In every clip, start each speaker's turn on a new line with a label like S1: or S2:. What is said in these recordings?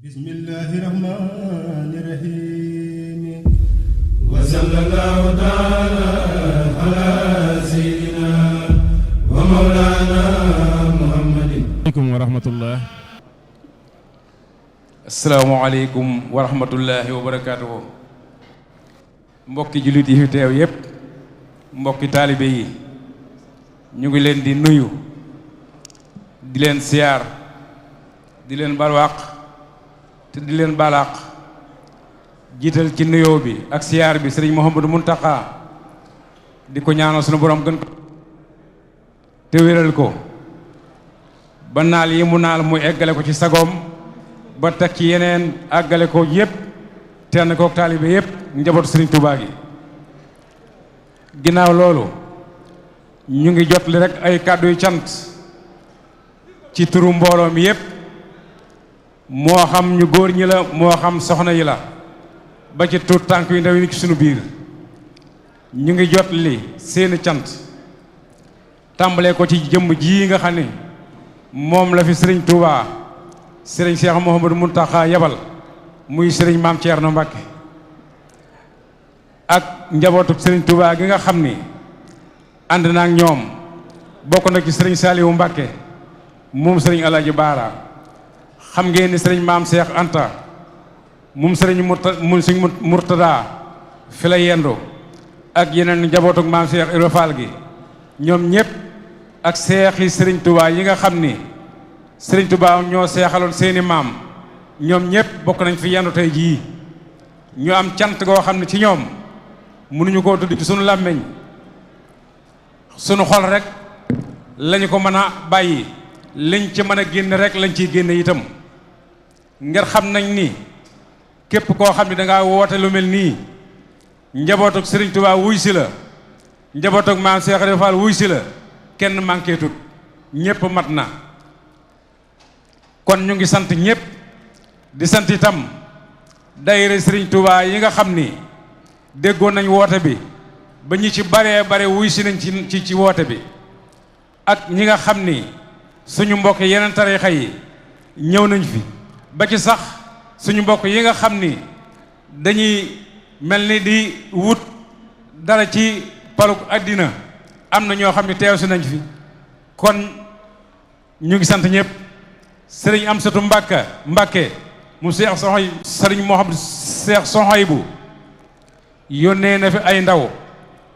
S1: bismillahi rahmani rahim wa sallallahu ta'ala ala sayyidina wa mawlana muhammadin.
S2: Assalamualaikum wa rahmatullah.
S3: Assalamualaikum wa rahmatullahi wa barakatuh. Mbokki julit yi fi teew yépp, mbokki taalibe yi, ñu ngi leen di nuyu, di leen siyaar, di leen balwaq te di leen balaq, jiital ci nuyoo bi ak siyaar bi Sëriñ Mouhamadou Mountakha di ko ñaanal sunu borom gën ko te wéral ko ba naal yi mu naal muy eggale ko ci sagoom ba teg ci yeneen àggale ko yépp tenn kook taalibe yépp njabootu Sëriñ Tuubaa gi. ginnaaw loolu ñu ngi jot li rek ay kàddu yu cant ci turu mbooloo mi yépp, moo xam ñu góor ñi la moo xam soxna yi la ba ci tuut tànk yu ndaw yi ci sunu biir. ñu ngi jot li seeni cant tàmbalee ko ci jëmm ji nga xam ni moom la fi Sëriñ Tuubaa Sëriñ Cheikh Mouhamadou Mountakha yabal muy Sëriñ Maam Thierno Mbacké ak njabootu Sëriñ Tuubaa gi nga xam ni ànd na ak ñoom, bokk na ci Sëriñ Saliou Mbacké moom Sëriñ Alaaji Baara. xam ngeen ni Sëriñ Maam Cheikh Anta moom Sëriñ Murtada fi la yendu ak yeneen njabootuk Maam Cheikh Ibra Fall gi, ñoom ñëpp ak seex yi Sëriñ Tuubaa yi nga xam ni Sëriñ Tuubaa ñoo seexaloon seeni maam, ñoom ñëpp bokk nañ fi yendu tey jii. ñu am cant goo xam ne ci ñoom mënuñu koo tudd ci sunu làmmiñ, sunu xol rek lañu ko mën a bàyyi, liñ ci mën a génne rek lañ ciy génne itam. ngir xam nañ ni képp koo xam ne dangaa woote lu mel nii, njabootuk Sëriñ Tuubaa wuy si la, njabootuk Maam Cheikh Ibra Fall wuy si la, kenn manqué tut, ñépp mat na. kon ñu ngi sant ñépp di sant itam daayira Sëriñ Tuubaa yi nga xam ni déggoon nañ woote bi ba ñi ci baree bare wuy si nañ ci woote bi, ak ñi nga xam ni suñu mbokk yeneen tariixa yi ñëw nañ fi, ba ci sax suñu mbokk yi nga xam ni dañuy mel ni di wut dara ci paluk àddina, am na ñoo xam ne teew si nañ fi. kon ñu ngi sant ñëpp. Sëriñ Amsatu Mbàkke mu Sëriñ Mouhamadou Cheikh Sohaybu yónnee na fi ay ndaw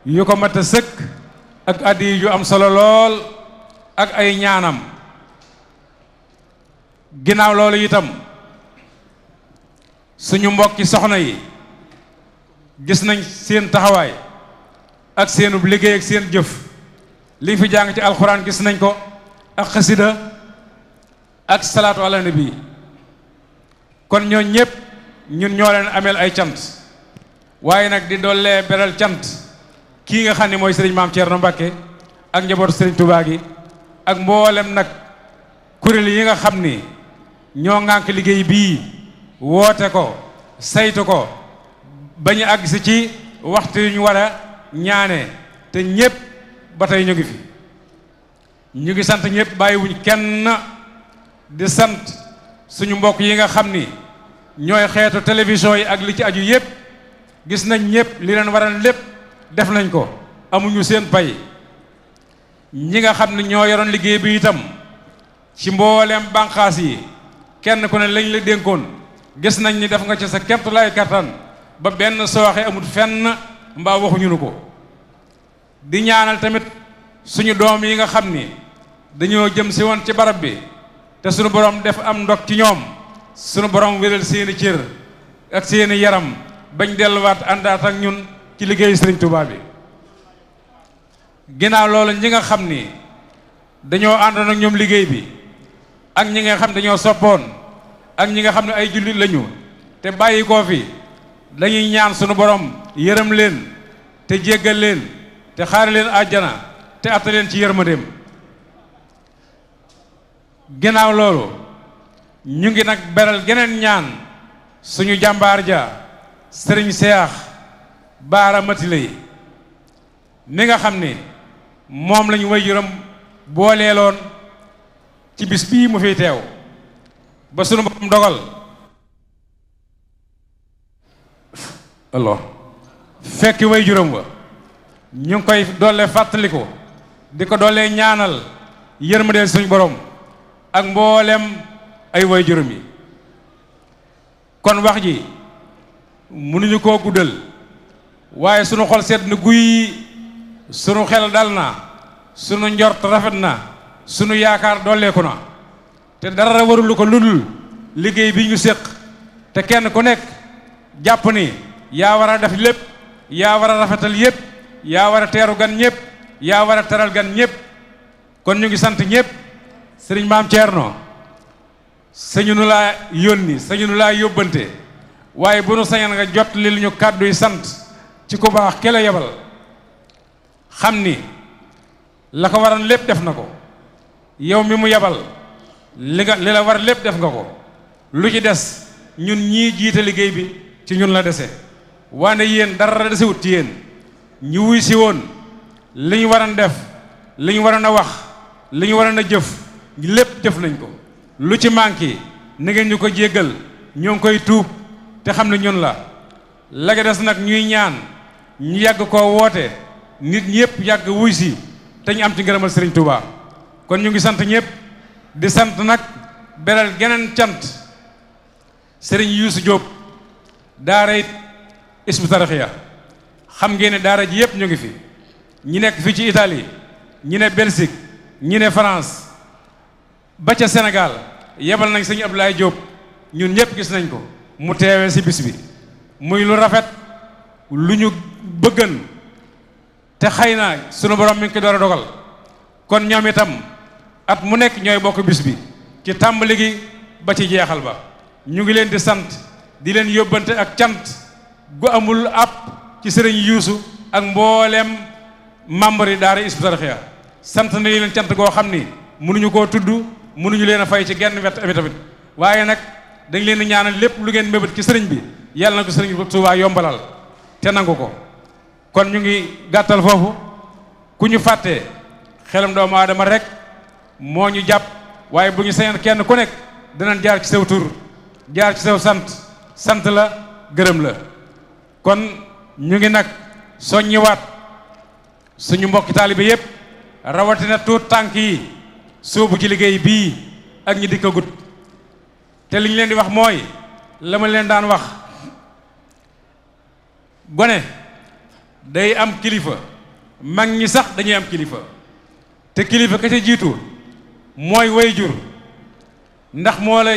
S3: yu ko mat a sëkk ak addi yu am solo lool ak ay ñaanam. ginnaaw loolu itam suñu mbokki soxna yi gis nañ seen taxawaay ak seenub liggéey ak seen jëf. li fi jàng ci alxuraan gis nañ ko ak xasida ak salaatu ala nabi. kon ñoo ñëpp ñun ñoo leen ameel ay cant, waaye nag di dollee beral cant kii nga xam ne mooy Sëriñ Maam Thierno Mbacké ak njabootu Sëriñ Tuubaa gi ak mboolem nag kuréel yi nga xam ni ñoo ŋànk liggéey bii, woote ko saytu ko bañu àgg si ci waxtu yu ñu war a ñaane, te ñépp ba tey ñu ngi fi. ñu ngi sant ñépp bàyyiwuñ kenn. di sant suñu mbokk yi nga xam ni ñooy xeetu télévision yi ak li ci aju yépp, gis nañ ñépp li leen waral lépp def nañ ko, amuñu seen pay. ñi nga xam ne ñoo yoroon liggéey bi itam ci mbooleem bànqaas yi, kenn ku ne lañ la dénkoon gis nañ ni def nga ci sa kemtu lay kattan ba benn sooxe amut fenn mbaa waxuñu nu ko. di ñaanal tamit suñu doom yi nga xam ni dañoo jëm si woon ci barab bi te suñu borom def am ndog ci ñoom, suñu borom wéral seeni cër ak seeni yaram bañ delluwaat àndaat ak ñun ci liggéeyu Sëriñ Tuubaa bi. ginnaaw loolu ñi nga xam ni dañoo àndoon ak ñoom liggéey bi ak ñi nga xam dañoo soppoon ak ñi nga xam ne ay jullit lañu te bàyyi koo fi, dañuy ñaan sunu borom yërëm leen te jéggal leen te xaare leen àjjana te atta leen ci yërmandeem. ginnaaw loolu ñu ngi nag beral geneen ñaan suñu jàmbaar ja Sëriñ Cheikh Baara Matiley mi nga xam ni moom lañu waajuram booleeloon ci bis bii mu fiy teew ba sunu borom dogal Allah fekki way juróom wa ñu ngi koy doole fàttaliku di ko doole ñaanal yërmande suñu borom ak mboolem ay way juróom yi. kon wax ji mënuñu koo guddal waaye sunu xol sedd na guy, sunu xel dal na, sunu njort rafet na, sunu yaakaar dolleeku na te dara warul ko ludul liggéey bi ñu séq te kenn ku nekk jàpp ni yaa war a def lépp, yaa war a rafetal yépp, yaa war a teeru gan ñépp, yaa war a teral gan ñépp. kon ñu ngi sant ñépp. sëriñ Maam Thierno sañu nu laa yónni, sañu nu laa yóbbante, waaye bu nu sañan nga jot li ñu kàddu yi sant ci ku baax ke la yebal, xam ni la ko waran lépp def na ko. yow mi mu yebal li la war lépp def nga ko. lu ci des ñun ñii jiite liggéey bi ci ñun la dese, waane yéen dara desewut ci yéen. ñu wuy si woon li ñu waran def, li ñu waran a wax, li ñu waran a jëf lépp jëf nañ ko. lu ci manqué na ngeen ñu ko jéggal, ñoo ngi koy tuub te xam ne ñun la. la nga des nag ñuy ñaan ñu yàgg koo woote, nit ñëpp yàgg wuy si te ñu am ci ngërëmal Serigne Touba. kon ñu ngi sant ñëpp di sant nag beral geneen cant Serigne Youssou Diop daara it Hizbut Tarqiyyah. xam ngeen ne daara ji yëpp ñu ngi fi, ñi nekk fii ci Italie, ñi ne Belgique, ñi ne France ba ca Sénégal. yebal nañ sëñ Abdoulaye Diop, ñun ñëpp gis nañ ko mu teewee ci bis bi, muy lu rafet lu ñu bëggan te xëy na sunu borom mi ngi ko door a dogal. kon ñoom itam at mu nekk ñooy bokk bis bi ci tàmbali gi ba ci jeexal ba. ñu ngi leen di sant, di leen yóbbante ak cant gu amul àpp ci sëriñ Youssou ak mbooleem membre yi daara Hizbut Tarqiyyah. sant nañu leen cant goo xam ni mënuñu koo tudd, mënuñu leen a fay ci genn wet tamit, waaye nag dañ leen di ñaanal lépp lu ngeen mébét ci sëriñ bi yàlla na ko sëriñ bi Tuubaa yombalal te nangu ko. kon ñu ngi gàttal foofu. ku ñu fàttee xelam doomu aadama rek moo ñu jàpp, waaye bu ñu sañoon kenn ku nekk danañ jaar ci saw tur, jaar ci saw sant, sant la, gërëm la. kon ñu ngi nag soññiwaat suñu mbokki taalibe yépp, rawatina tuut tànk yi soobu ci liggéey bii ak ñi dikkagut. te li ñu leen di wax mooy la ma leen daan wax, gone day am kilifa, mag ñi sax dañuy am kilifa, te kilifa ka ca jiitu mooy wayjur, ndax moo la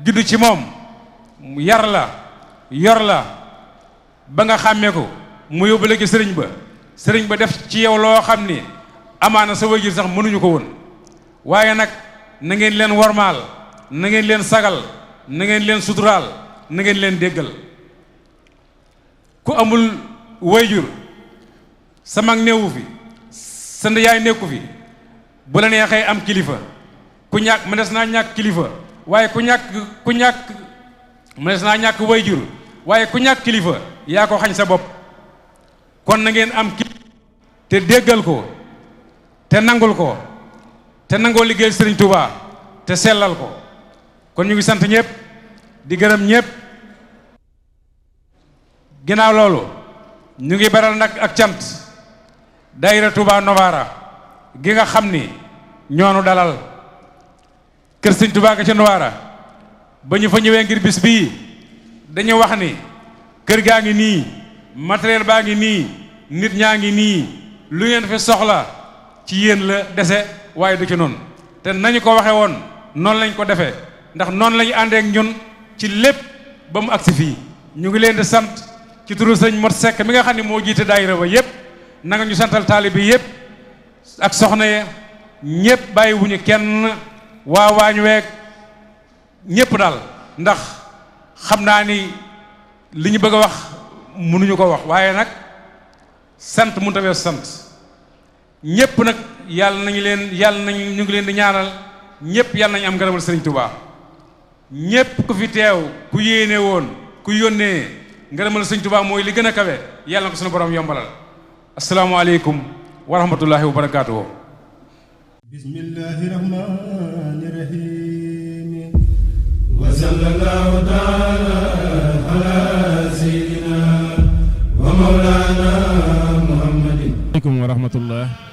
S3: juddu ci moom, yar la, yor la ba nga xàmmee ko, mu yóbbu la ci sëriñ ba def ci yow loo xam ni amaana sa wayjur sax mënuñu ko woon. waaye nag na ngeen leen wormaal, na ngeen leen sagal, na ngeen leen suturaal, na ngeen leen déggal. ku amul wayjur, sa mag néewu fi, sa yaay nekku fi, bu la neexee am kilifa. ku ñàkk mënees naa ñàkk kilifa, waaye ku ñàkk mënees naa ñàkk wayjur, waaye ku ñàkk kilifa yaa ko xañ sa bopp. kon na ngeen am kilifa te déggal ko te nangul ko te nangoo liggéeyal Serigne Touba te sellal ko. kon ñu ngi sant ñëpp di gërëm ñëpp. ginnaaw loolu ñu ngi beral nag ak cant daayira Touba Novara gi nga xam ni ñoonu dalal kër Serigne Touba ga ca Novara. ba ñu fa ñëwee ngir bis bii dañu wax ni kër gaa ngi nii, matériel baa ngi nii, nit ñaa ngi nii, lu ngeen fi soxla ci yéen la dese waaye du ci noonu. te nañu ko waxe woon noonu lañ ko defee, ndax noonu lañu àndee ak ñun ci lépp ba mu agsi fii. ñu ngi leen di sant ci turu sëñ Mot Seck mi nga xam ne moo jiite daayira ba yépp. na nga ñu santal taalibe yépp ak soxna ye ñépp bàyyi wuñu kenn, waa waañ week ñépp daal, ndax xam naa ni li ñu bëgg a wax mënuñu ko wax, waaye nag sant mënut a weesu sant. ñépp nag yàlla nañu ñu ngi leen di ñaanal ñépp yàlla nañu am ngërëmal Serigne Touba. ñépp ku fi teew, ku yéene woon, ku yónnee, ngërëmal Serigne Touba mooy li gën a kawe, yàlla na ko suñu borom yombalal. asalaamaaleykum wa rahmatullahi wa barakaatuhu.
S1: bismillahi rahmani rahim wa sallallahu taala ala sayyidina
S2: asalaamaaleykum wa rahmatullah